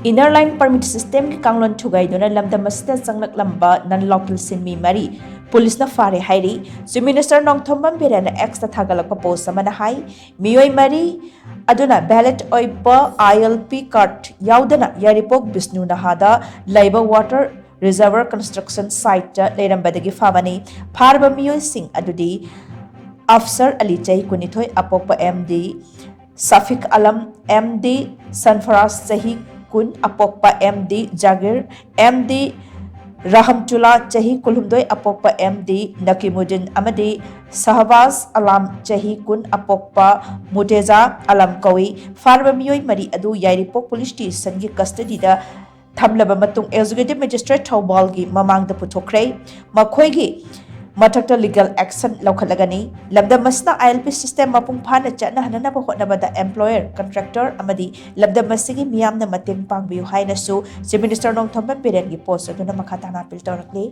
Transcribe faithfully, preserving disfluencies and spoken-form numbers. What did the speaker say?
Inner Line Permit Systemꯒꯤ ꯀꯥꯡꯂꯣꯟ ꯊꯨꯒꯥꯏꯗꯨꯅ ꯂꯝꯗꯝ ꯑꯁꯤꯗ ꯆꯪꯂꯛꯂꯝꯕ non local ꯁꯤꯟꯃꯤ ꯃꯔꯤ ꯄꯨꯂꯤꯁꯅ ꯐꯥꯔꯦ ꯍꯥꯏꯔꯤ꯫ Chief Minister ꯅꯣꯡꯊꯣꯝꯕꯝ ꯕꯤꯔꯦꯟꯅ Xꯇ ꯊꯥꯒꯠꯂꯛꯄ post ꯑꯃꯅ ꯍꯥꯏ, ꯃꯤꯑꯣꯏ ꯃꯔꯤ ꯑꯗꯨꯅ valid ꯑꯣꯏꯕ ILP card ꯌꯥꯎꯗꯅ ꯌꯥꯏꯔꯤꯄꯣꯛ ꯕꯤꯁꯅꯨ ꯅꯍꯥꯗ ꯂꯩꯕ water reservoir construction siteꯇ ꯂꯩꯔꯝꯕꯗꯒꯤ ꯐꯥꯕꯅꯤ꯫ ꯐꯥꯔꯕ ꯃꯤꯑꯣꯏꯁꯤꯡ ꯑꯗꯨꯗꯤ ꯑꯐꯁꯔ ꯑꯂꯤ, ꯆꯍꯤ ꯀꯨꯟꯅꯤꯊꯣꯏ, ꯑꯄꯣꯛꯄ MD ꯁꯐꯤꯛ ꯑꯂꯝ, MD ꯁꯟꯐꯔꯥꯖ, ꯆꯍꯤ ꯀꯨꯟ, ꯑꯄꯣꯛꯄ MD ꯖꯥꯒꯤꯔ, MD ꯔꯍꯝꯇꯨꯂꯥ, ꯆꯍꯤ ꯀꯨꯟꯍꯨꯝꯗꯣꯏ, ꯑꯄꯣꯛꯄ MD ꯅꯀꯤꯃꯨꯗꯤꯟ, ꯑꯃꯗꯤ ꯁꯍꯕꯥꯖ ꯑꯂꯥꯝ, ꯆꯍꯤ ꯀꯨꯟ, ꯑꯄꯣꯛꯄ ꯃꯨꯇꯦꯖꯥ ꯑꯂꯝ ꯀꯧꯏ꯫ ꯐꯥꯔꯕ ꯃꯤꯑꯣꯏ ꯃꯔꯤ ꯑꯗꯨ ꯌꯥꯏꯔꯤꯄꯣꯛ police stationꯒꯤ custodyꯗ ꯊꯝꯂꯕ ꯃꯇꯨꯡ Executive Magistrate ꯊꯧꯕꯥꯜꯒꯤ ꯃꯃꯥꯡꯗ ꯄꯨꯊꯣꯛꯈ꯭ꯔꯦ꯫ ꯃꯈꯣꯏꯒꯤ ꯃꯊꯛꯇ legal action ꯂꯧꯈꯠꯂꯒꯅꯤ꯫ ꯂꯝꯗꯝ ꯑꯁꯤꯗ ILP system ꯃꯄꯨꯡ ꯐꯥꯅ ꯆꯠꯅꯍꯟꯅꯅꯕ ꯍꯣꯠꯅꯕꯗ employer, contractor ꯑꯃꯗꯤ ꯂꯝꯗꯝ ꯑꯁꯤꯒꯤ ꯃꯤꯌꯥꯝꯅ ꯃꯇꯦꯡ ꯄꯥꯡꯕꯤꯌꯨ ꯍꯥꯏꯅꯁꯨ Chief Minister ꯅꯣꯡꯊꯣꯝꯕꯝ ꯕꯤꯔꯦꯟꯒꯤ post ꯑꯗꯨꯅ ꯃꯈꯥ ꯇꯥꯅ appeal ꯇꯧꯔꯛꯂꯤ꯫